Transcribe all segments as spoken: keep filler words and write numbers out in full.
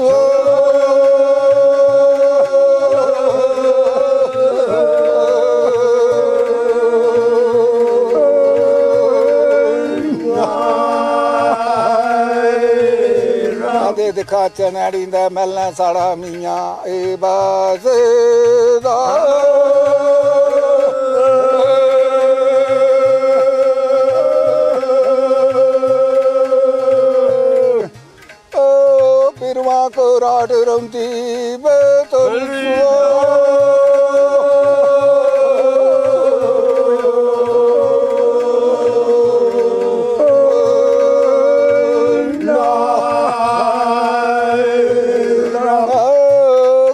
ते दिक्खा चनैड़ी दै मैह्लें साढ़ा मियां एह् बसदा। ओ बिरवा कोराट रौंदी बेतलसुआ।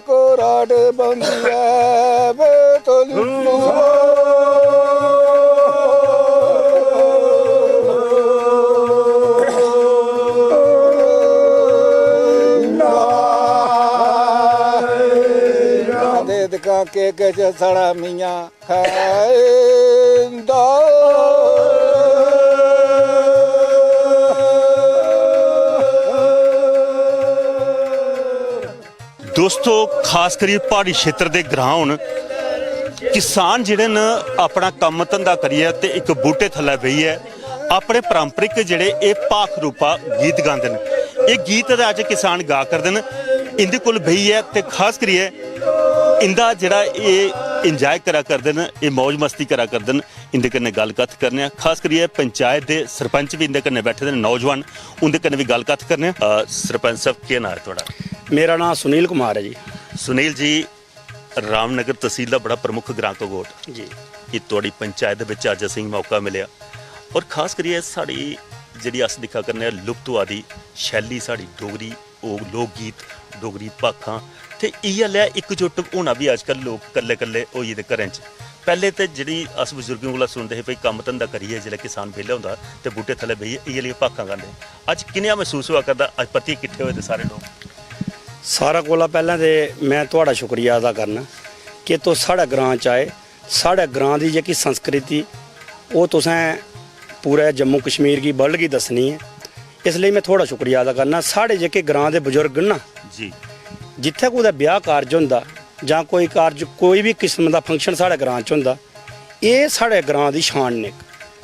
कोराट बंदी ऐ बेतलसुआ। दे दिक्खां के किश साढ़ा मियां खैंदा। दोस्तो, खास करियै प्हाड़ी क्षेत्र दे ग्रांऽ होन, किसान जेह्ड़े न, अपना कम्म धंधा करियै ते इक बूह्टे थल्लै बेहियै अपने पारंपरिक जेह्ड़े एह् भाख रूपा गीत गांदे न। एह् गीत ते अज्ज किसान गा करदे न, इं'दे कोल बेहियै ते खास करियै इं'दा जेह्ड़ा एह् इंजॉय करा करदे न, एह् मौज मस्ती करा करदे न, इं'दे कन्नै गल्ल कत्थ करने आं। खास करियै पंचायत दे सरपंच बी इं'दे कन्नै बैठे दे न, नौजवान, उं'दे कन्नै बी गल्ल कत्थ करने आं। अ, सरपंच साहब, केह् नांऽ ऐ थुआढ़ा? मेरा नांऽ सुनील कुमार ऐ जी। सुनील जी, रामनगर तसील दा बड़ा प्रमुख ग्रां कगोट। जी। एह् तुआढ़ी पंचायत दे बिच अज्ज असेंगी मौका मिलेआ, और खास करियै साढ़ी जेह्ड़ी अस दिक्खा करने आं लुप्त होआ दी शैली, साढ़ी डोगरी, ओह् लोक गीत, डोगरी भाखां, ते इ'यै लेआ इकजुट होना बी अजकल लोक कल्ले-कल्ले होई गेदे घरें च। पैह्ले ते जेह्ड़ी अस बजुर्गें कोला सुनदे हे भई कम्म धंधा करियै जिसलै किसान बेह्ला होंदा ते बूह्टे थल्लै बेहियै इ'यै लेइयां भाखां गांदे हे। अज्ज किनेहा मसूस होआ करदा, अज्ज परतियै किट्ठे होए दे सारे लोक? सारें कोला पैह्लें ते में थुआढ़ा शुक्रिया अदा करना कि तुस साढ़े ग्रांऽ च आए। साढ़े ग्रांऽ दी जेह्की संस्कृति, ओह् तुसें पूरे जम्मू कश्मीर गी, वर्ल्ड गी दस्सनी ऐ। इसलेई में थुआढ़ा शुक्रिया अदा करना। साढ़े जेह्के ग्रांऽ दे बजुर्ग न ना, जी। जित्थै कुतै ब्याह् कारज होंदा जां कोई कारज, कोई बी किस्म दा फंक्शन साढ़े ग्रांऽ च होंदा, एह् साढ़े ग्रांऽ दी शान न इक।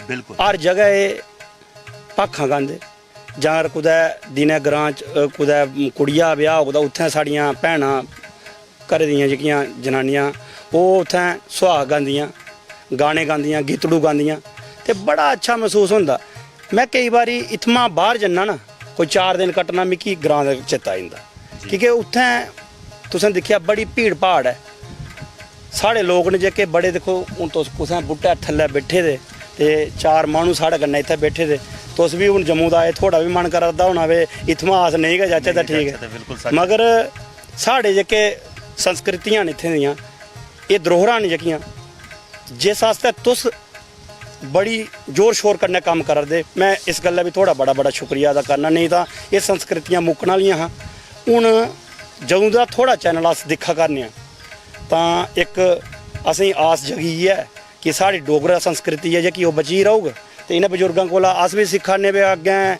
बिल्कुल। हर जगह एह् भाखां गांदे। जां अगर कुतै दिनै ग्रांऽ च, अ, कुतै कुड़िया ब्याह् होग तां उत्थै साढ़ियां भैनां, घरै दियां जेह्कियां जनानियां, ओह् उत्थै सुहाग गांदियां, गाने गांदियां, गीतड़ू गांदियां, ते बड़ा अच्छा मसूस होंदा। में केईं बारी इत्थुआं बाह्र जन्ना ना, कोई चार दिन कट्टना, मिगी ग्रांऽ दा चेता आई जंदा। जी। की के उत्थै तुसें दिक्खेआ, बड़ी भीड़ भाड़ ऐ। साढ़े लोक न जेह्के बड़े, दिक्खो, हून तुस कुसै बूह्टे थल्लै बैठे दे ते चार माह्नू साढ़े कन्नै इत्थै बैठे दे, तुस बी हून जम्मू दा आए, थुआढ़ा बी मन करा दा होना वे इत्थुआं अस नेईं गै जाचै तां नेईं ठीक ऐ। जाचै तां बिल्कुल सच्च। मगर साढ़े जेह्के संस्कृतियां न इत्थें दियां, एह् धरोहरां न जेह्कियां, जिस आस्तै तुस बड़ी जोर शोर कन्नै कम्म करा दे। में इस गल्ला बी थुआढ़ा बड़ा बड़ा शुक्रिया अदा करना, नेईं तां एह् संस्कृतियां मुक्कन आह्लियां हां। हून जदूं दा थुआढ़ा चैनल अस दिक्खा करने आं, तां इक असेंगी आस जगी ऐ कि साढ़ी डोगरा संस्कृति ऐ जेह्की, ओह् बची रौह्ग। ते इ'नें बजुर्गें कोला अस बी सिक्खा ने, भाई अग्गें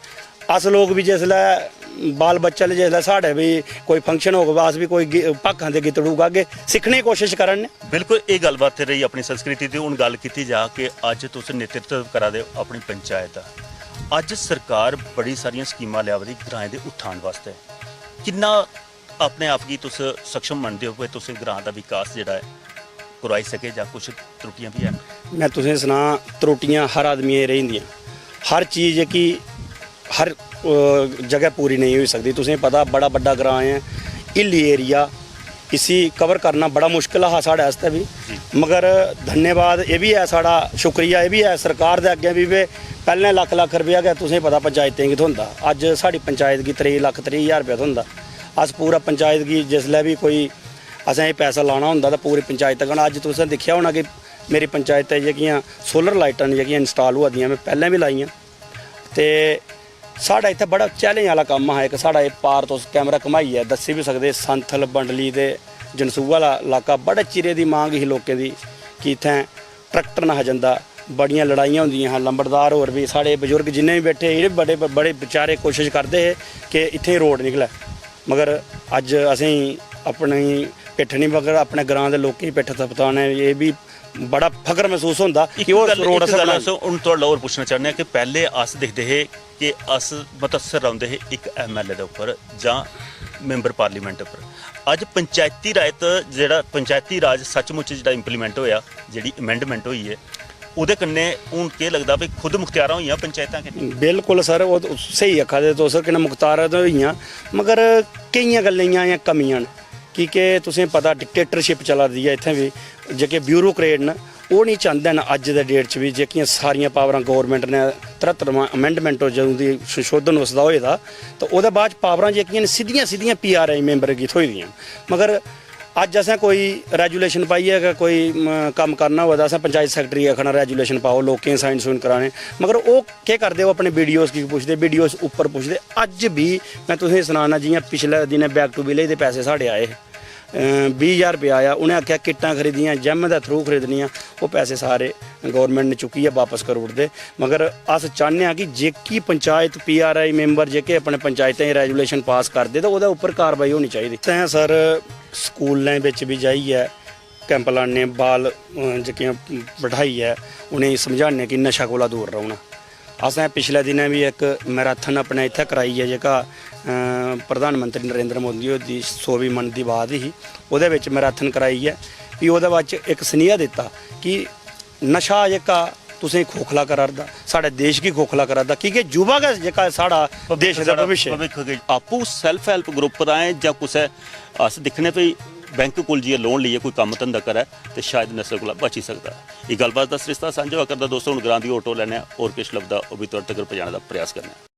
अस लोक बी जिसलै बाल बच्चे, जिसलै साढ़े बी कोई फंक्शन होग, अस बी कोई गि-, भाखां दे गितड़ू गागे, सिक्खने दी कोशश करा ने। बिल्कुल, एह् गल्लबात ते रेही अपनी संस्कृति दी। हून गल्ल कीती जा कि अज्ज तुस नेतृत्व करा दे ओ अपनी पंचायत दा। अज्ज सरकार बड़ी सारियां स्कीमां लेआ दी ग्राएं दे उत्थान वास्तै। किन्ना अपने आप गी तुस सक्षम मनदे ओ कि तुसें ग्रां दा विकास जेह्ड़ा ऐ, करवाई सके जां कुछ त्रुटियां बी हैन? में तुसें सनां, त्रुटियां हर आदमिये च रेही जंदियां। हर चीज जेह्की हर, अ, जगह पूरी नेईं होई सकदी। तुसें पता, बड़ा बड्डा ग्रां ऐ, हिल्ली एरिया, इसी कवर करना बड़ा मुश्कल हा साढ़े आस्तै बी। जी। मगर धन्यवाद एह् बी ऐ साढ़ा, शुक्रिया एह् बी ऐ सरकार दे अग्गें बी, वे पैह्लें लक्ख लक्ख रपेआ गै, तुसें पता, पंचायतें गी थ्होंदा। अज्ज साढ़ी पंचायत गी त्रेई लक्ख त्रीह् ज्हार रपेआ थ्होंदा। अस पूरा पंचायत गी जिसलै बी कोई असें एह् पैसा लाना होंदा तां पूरी पंचायत तक। अज्ज तुसें दिक्खेआ होना कि मेरी पंचायतै च जेह्कियां सोलर लाइटां न जेह्कियां इंस्टाल होआ दियां, में पैह्लें बी लाइयां। ते साढ़ा इत्थै बड़ा चैलेंज आह्ला कम्म हा इक। साढ़ा एह् पार तुस कैमरा घमाइयै दस्सी बी सकदे, संथल, बंडली ते जनसूह आह्ला लाका, बड़े चिरे दी मांग ही लोकें दी कि इत्थै ट्रैक्टर नेहा जंदा। बड़ियां लड़ाइयां होंदियां हियां, लंबड़दार होर बी, साढ़े बजुर्ग जिन्ने बी बैठे, जेह्ड़े बड़े, बड़े बेचारे कोशश करदे हे कि इत्थै रोड निकलै। मगर अज्ज असेंगी अपनी पिट्ठ निं, मगर अपने ग्रां दे लोकें दी पिट्ठ थपथपाने, एह् बी बड़ा फख्र मसूस होंदा कि ओह् रोड़ असें बनाए। हून थुआढ़ा होर पुच्छना चाह्न्ने आं कि पैह्ले अस दिखदे हे कि अस मुतसर रौंह्दे हे इक एमएलए दे उप्पर जां मैंबर पार्लियामेंट उप्पर। अज्ज पंचायती राज, जेह्ड़ा पंचायती राज सचमुच जेह्ड़ा इंप्लीमेंट होआ, जेह्ड़ी अमेंडमेंट होई ऐ, ओह्दे कन्नै हून केह् लगदा भई खुद मुख्तारां होइयां पंचायतां कन्नै? बिल्कुल सर, ओह् स्हेई आखा दे तुस, कन्नै मुख्तारां ते होइयां, मगर केइयां गल्लें दियां अजें कमियां न। की के तुसें पता, डिक्टेटरशिप चला दी ऐ इत्थें बी। जेह्के ब्यूरोक्रेट न, ओह् निं चांह्दे न अज्ज दे डेट च बी जेह्कियां सारियां पावरां गौरमेंट ने, त्रिहत्तर अमेंडमेंट जदूं दी संशोधन उसदा होए दा, ते ओह्दे बाद च पावरां जेह्कियां न, सिद्धियां सिद्धियां पीआरआई मैंबर गी थ्होई दियां न। मगर अज्ज असें कोई रेजुलेशन पाइयै गै कोई कम्म करना होऐ तां असें पंचायत सैक्रेटरी गी आखना, रेजुलेशन पाओ, लोकें गी साइन सूइन कराने। मगर ओह् केह् करदे, ओह् अपने बीडीओस गी पुछदे, बीडीओस उप्पर पुछदे। अज्ज बी में तुसेंगी सनाना, जियां पिछले दिनें बैक टू विलेज दे पैसे साढ़े आए हे, बीह् ज्हार रपेआ आया, उ'नें आखेआ किट्टां खरीदियां, जिम दे थ्रू खरीदनियां, ओह् पैसे सारे गौरमेंट ने चुक्कियै बापस करी ओड़दे। मगर अस चाह्न्ने आं कि जेह्की पंचायत पीआरआई मैंबर जेह्के अपने पंचायतें च रेजुलेशन पास करदे, ते ओह्दे उप्पर कार्रवाई होनी चाहिदी। असें सर स्कूलें बिच बी जाइयै कैंप लान्ने, बाल जेह्कियां बठाइयै उ'नेंगी समझाने कि नशा कोला दूर रौह्ना। असें पिछले दिनें बी इक मैराथन अपने इत्थै कराई ऐ, जेह्का प्रधानमंत्री नरेंद्र मोदी होर दी सौवीं मन दी बात ही, ओह्दे बिच मैराथन कराई ऐ। फ्ही ओह्दे बाद च इक सनेहा दित्ता कि नशा जेह्का तुसेंगी खोखला करा 'रदा, साढ़े देश गी खोखला करा 'रदा, की के युवा गै जेह्का साढ़ा देश दा भविष्य ऐ। आपूं सैल्फ हैल्प ग्रुप राहें जां कुसै, अस दिक्खने भई बैंक कोल जाइयै लोन लेइयै कोई कम्म धंधा करै ते शायद नशे कोला बची सकदा ऐ। एह् गल्लबात दा सरिस्ता सांझा होआ करदा। दोस्तो, हून ग्रां दी होर टोह् लैने आं, होर किश लभदा ओह् बी तुआढ़े तगर पजाने दा प्रयास करने आं।